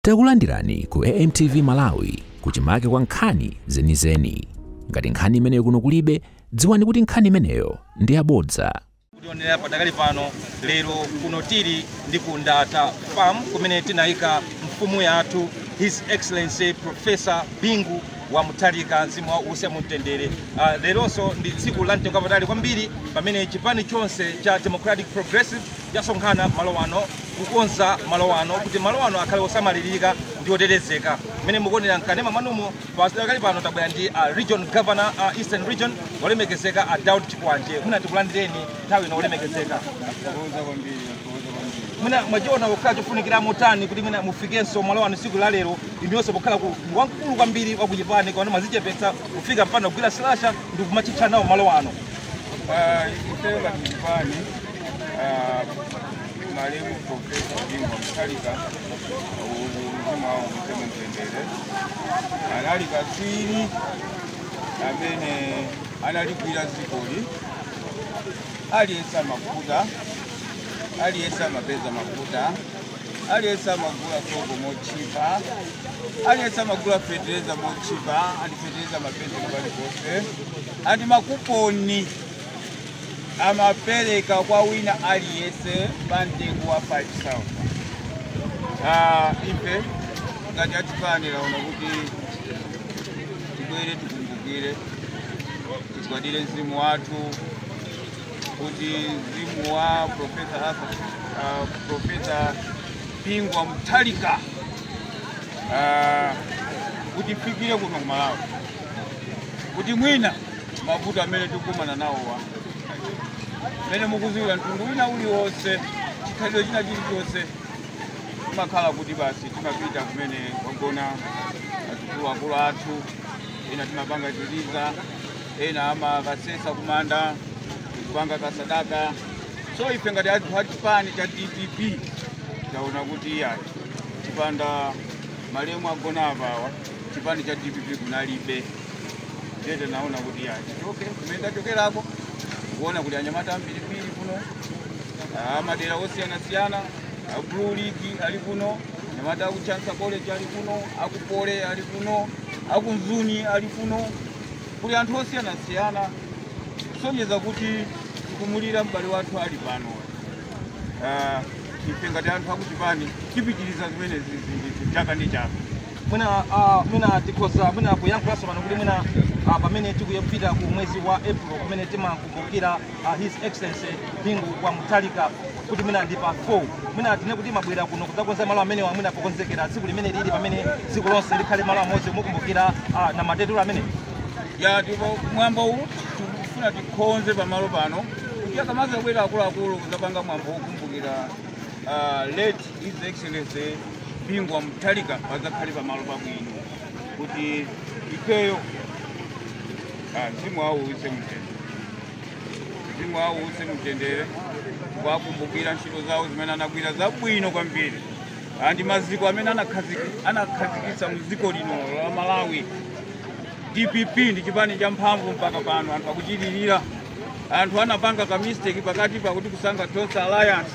Takulandirani ku AMTV Malawi, kuchimake kwa nkhani zenizeni. Ngati nkhani imeneyo kuno kulibe, dziwani kuti nkhani imeneyo ndi yabodza. Kutionera padakali pano lero kuno tili ndi ku Ndata Farm, kumene tinayika mfumu yathu, His Excellency Professor Bingu wa Mutharika, mzimu wa uuse mumtendere. Leronso ndi tsiku la mtengo wapatali kwambiri pamene chipani chonse cha Democratic Progressive chasonkhana malo ano kukonza malo ano kuti malo ano akhale osamalirika ndi otetezeka. Mmene mukuonera mkanema mwanumo padakali pano, tabwera ndi Region Governor, Eastern Region, olemekezeka a Daud Chikwanje. Mwina tikulandireni nthawi ino, olemekezeka. Mwina mwachiona kukhala chofunikira motani kuti mwina mufikenso malo ano tsiku la lero, inuyonso pokhala ku wamkulu kwambiri wa kuchipani, koma mwazichepetsa kufika mpano kugwira slasher ndi kumachitcha nawo malo ano? Ifeyo ngati chipani, malemu Professor Bingu Mutharika, mzimu wawo uuse mumtendere, anali katswiri amene analigwira dzikoli. Aliyense amafuta, aliyense amapeza mafuta, aliyense amagula sopo mochipa, aliyense amagula fetereza mochipa, andi fetereza amapezeka paliponse, andi makuponi amapereka kwa wina aliyense pa mtengo wa 5000. Ife ngati achipani laona kuti tibwere, tikumbukire, tigwadire mzimu wathu, kuti mzimu wa Professor Arthur, Professor Bingu wa Mutharika kuti fikire kuno ku Malawi, kuti mwina mavuto amene tikukumana nawowa, mmene mukuziwira, mtundu wina uliwonse, chikhalidwe china chilichonse, timakhala kuti basi timapita kumene kwagona akuluakulu athu. Ena timapanga chiliza, ena amakasesa kumanda kupanga kasadaka. So ife ngati anthu a chipani cha DPP taona kuti iyayi, chipanda malemu agona apawa, chipani cha DPP kunalibe. Tete naona kuti iyayi, tichoke kumene tachokerako, kuona kuti anyamata ambirimbiri kuno amadera osiyanasiyana, a Blue League ali kuno, anyamata aku Chancellor College ali kuno, aku Poly ali kuno, aku Mzuni ali kuno, kuli anthu osiyanasiyana, kusonyeza kuti tikumulira m'bale wathu ali pano. Ife ngati anthu akuchipani tipitiriza zimene zizi chaka ndi chaka. Mwina tikhoza mwina kuyankhulanso pano kuti mwina pamene tikuyapita ku mwezi wa April, kumene timakumbukira His Excellency Bingu wa Mutharika, kuti mwina ndi pa 4, mwina tine kuti mabwera kuno kudzakonza malo amenewa, mwina pokonzekera tsiku limene lili pamene dziko lonse likhale malo amodzi mukumbukira na matetulo amene? Ya, tipo mwambo uwu tikufuna tikonze pamalo pano kuti akamaza kubwera akuluakulu kuzapanga mwambo wokumbukira late His Excellency Bingu wa Mutharika, pazakhale pamalo pabwino, kuti ifeyo mzimu wawo uuse mtendere, mzimu wawo uuse mtendere. Tikuwakumbukira ntchito zawo zimene anagwira zabwino kwambiri, andi maziko amene anakhazikitsa mu dziko lino la Malawi. DPP ndi chipani cha mphamvu mpaka pano, anthu akuchilirira. Anthu anapanga ka mistake pakati pakuti kusankha Tonse Alliance,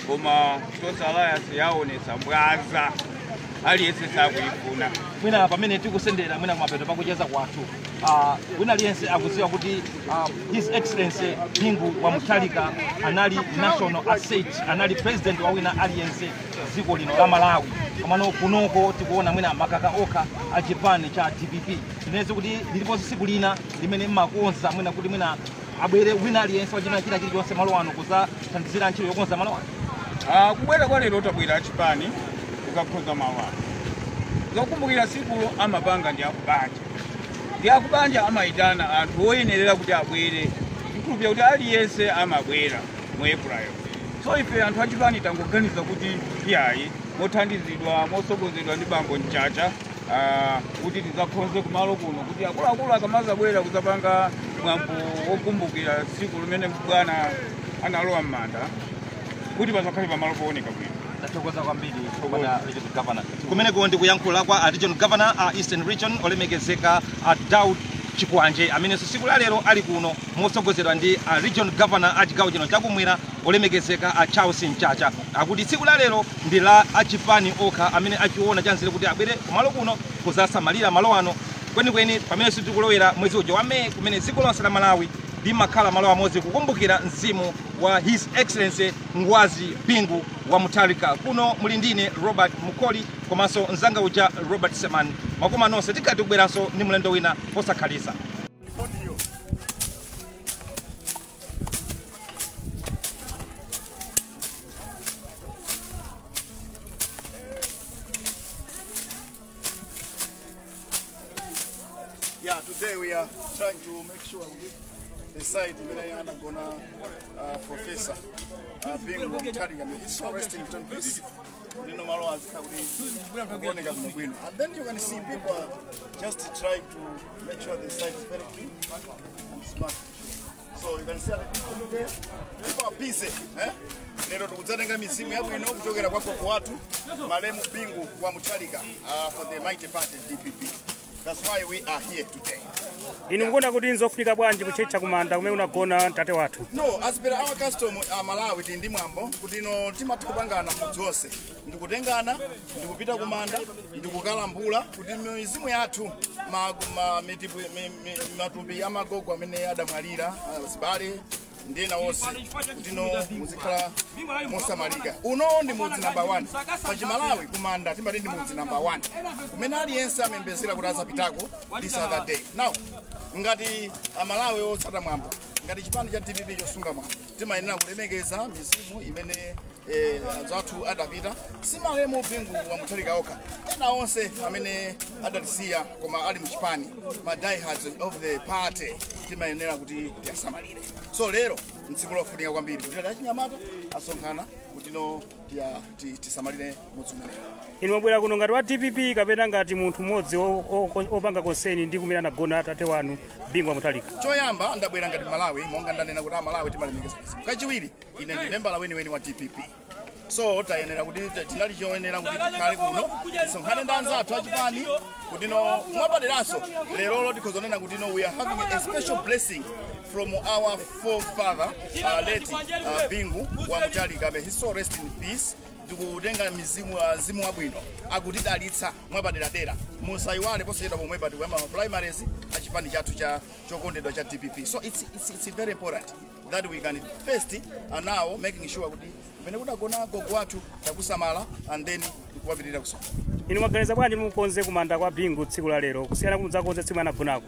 koma Tonse Alliance yaonesa mbwaza, aliyense sakuyifuna. Mwina pamene tikusendera mwina kumapeto pakucheza kwathu, wina aliyense akudziwa kuti His Excellency Bingu wa Mutharika anali national asset, anali president wa wina aliyense dziko lino la Malawi. Komano kunoko tikuona mwina makaka okha a chipani cha DPP. Tineneze kuti liliponso tsiku lina limene mmakonza mwina kuti mwina abwere wina aliyense wachina china chilichonse malo ano kuzathandizira ntchito yokonza malo ano? Kubwera kwa lero, tabwera achipani kuzakonza malo ano. Zokumbukira sikulo amapanga ndi akubanja, ndi akubanja amayitana anthu oyenerera kuti abwere. Ndikhulupirira kuti aliyense amabwera mu April. So ife anthu achipani tangoganiza kuti iyayi, mothandizidwa, mosogozedwa ndi bambo Mchacha, kuti tidzakonze kumalo kuno kuti akuluakulu akamazabwera kudzapanga mwambo wokumbukira tsiku limene bwana analowa m'manda, kuti pazakhale pamalo pooneka bwino. Tathokoza kwambiri, bwana Regional Governor. Kumeneko ndi kuyankhula kwa a Regional Governor a Eastern Region, olemekezeka a Daud Chikwanje, amenenso tsiku la lero ali kuno motsogozedwa ndi a region governor a chigawo chino chakumwera olemekezeka a Charles Mchacha. Akuti tsiku la lero ndi la achipani okha amene achiona chanzire kuti abwere kumalo kuno kuzasamalira malo ano kwenikweni pamene tikulowera mwezi uja wa Meyi, kumene dziko lonse la Malawi limakhala malo amodzi kukumbukira mzimu wa His Excellency Ngwazi Bingu wa Mutharika. Kuno muli ndine Robert Mukoli komanso mzanga uja Robert Seman. Makoma nonse tikati kubweranso ndi mlendo wina posakhalisa. Yeah, today we are trying to make sure we the site imene anagona Professor Bingu wa Mutharika. May his soul rest in peace. Lino malo azikha kuti kuoneka bwino bwino. And then you can see people are just trying to make sure the site is very clean and smart. So you can see other people there. People are busy. Eh? Lero tikudzatenga mizimu yabwino kuchokera kwa gogo wathu malemu Bingu wa Mutharika for the mighty party DPP. That's why we are here today. Inu mukuona kuti nzofunika bwanji kutchetcha kumanda kumene unagona tate wathu? No, as per our custom, Malawi tili ndi mwambo kuti ino timatha kupangana mudzi wonse, ndikutengana, ndikupita kumanda, ndikukalambula kuti mizimu yathu matumbi amagogo amene adamwalira, azibale ndi ena onse, kuti ino muzikhala mosamalika. Uno ndi mudzi namba 1 pachimalawi. Kumanda timati ndi mudzi namba 1 kumene aliyense amembezera kuti azapitako this other day. Now ngati Amalawi otsata mwambo, ngati chipani cha DPP chosunga mwambo, timayenera kulemekeza mizimu imene anzathu adapita. Simalemu Bingu wa Mutharika okha, ena onse amene adatisiya koma ali mchipani, ma diehards of the party, timayenera kuti tiyasamalire. So lero ntsiku lofunika kwambiri kuti achinyamata asonkhana kuti no tisamalire mudzi umenewu. Inu mwabwera kuno ngati wa DPP kapena ngati munthu mmodzi opanga concern ndi kumene anagona tate wanu Bingu wa Mutharika? Choyamba ndabwera ngati Malawi, monga ndanena kuti Amalawi timalemekeza mizimu. Kachiwiri, ine ndi membala weniweni wa DPP, so tayenera kuti tinali choyenera kuti tikhale kuno, tisonkhane ndi anzathu achipani kuti no mwapaderanso lerolo tikhozonena kuti no we are having a special blessing from our forefather, late Bingu wa Mutharika. May his soul rest in peace. Tikutenga mizimu, mzimu wabwino akutidalitsa mwapaderadera. Musayiwale posachedwa pomwe pati kuyamba ma primaries achipani chathu cha chokondedwa cha DPP. So it's very important that we can first now making sure kuti kumene kudagona gogo wathu takusamala and then kuwapitirira kusoma. Inu mwaganiza bwanji mukonze kumanda kwa Bingu tsiku la lero kusiyana kumudzakonze tsiku anagonako?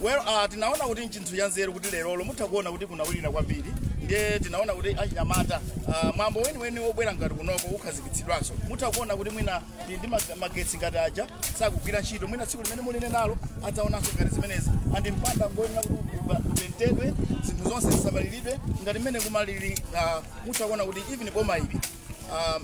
Well, tinaona kuti nchinthu cha nzeru kuti lerolo mutha kuona kuti kunawirira kwambiri, ndiye tinaona kuti achinyamata, mwambo weniweni wobwera ngati kunoko ukhazikitsidwanso. Mutha kuona kuti mwina tili ndi magetsi ngati aja sakugwira ntchito, mwina tsiku limene muline nalo adzaonanso ngati zimenezi. Andi mpanda ngoyenera kuti upentedwe, zinthu zonse zisamaliridwe ngati mmene kumalili. Mutha kuona kuti even boma ili,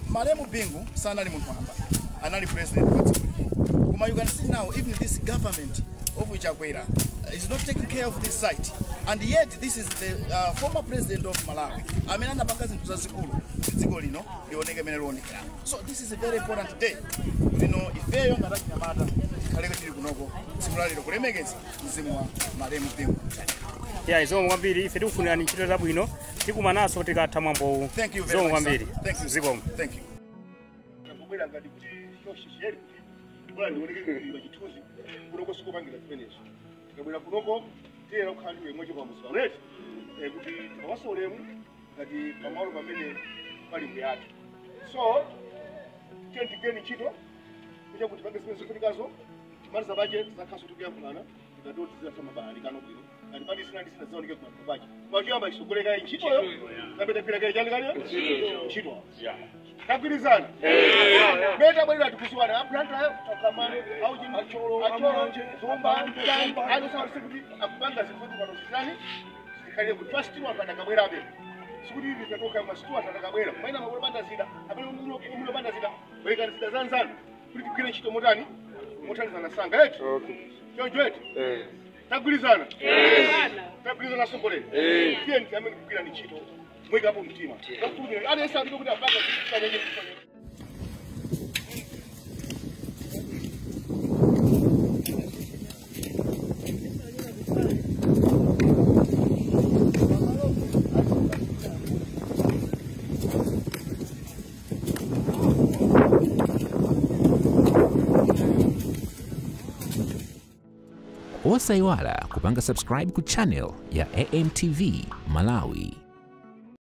malemu Bingu sanali munthu wamba, anali president wa dziko lino, koma you can see now even this government of Chakwera is not taking care of this site, and yet this is the former president of Malawi amene anapanga zinthu zazikulu kuti dziko lino lioneke mene lionekera. So this is a very important day kuti no ifeyo ngati achinyamata tikhaleko tili kunoko tsiku lalero kulemekeza mzimu wa malemu Bingu. Ya, zikomo kwambiri. Ife tikufunirani ntchito zabwino, tikumananso tikatha mwambowu. Thank you very Zikomo much, sir. kwambiri. Thank you. Zikomo. Thank you. Kubwera ngati kuti choshisheri kuti bora ndioneke kuti chithunzi kunoko sikupangira zimenezo. Tikabwera kunoko tiyera kukhala ndi ulemu pamuzi right, kuti tikawasa ulemu ngati pamalo pamene pali mbuyathu. So tiye tigeni ntchito kucha kuti pange zimene zikufunikazo. Timaliza pache tizakhaso tikuyankhulana tikatiwo tizatha mabahalikano bwino ngati pali zina ndi zina zioneke kumapiko pache. Pachoyamba isogolekayi ntchitoyo kapeta gwira chani kaliyo ntchito tagwirizana beta bwelera tikuziwana aplanta takamane au jini acholo acholo zomba ano sawa sikuti akupanga zinthu pano zitani zikhale kuti twasitiwa pana kabwerabe sikuti ivi tatoka masituwa tatakabwera maina mabwera panda zida amene umulo panda zida bwekani zida zanzanu kuti tigwire ntchito motani mothandizana sanga eti choncho eti tagwirizana tagwirizana songolera tiye ndi amene kugwira ntchito mwikapo mtima aliyense apite kuti apanga zinthu. Osayiwala kupanga subscribe ku channel ya AMTV Malawi.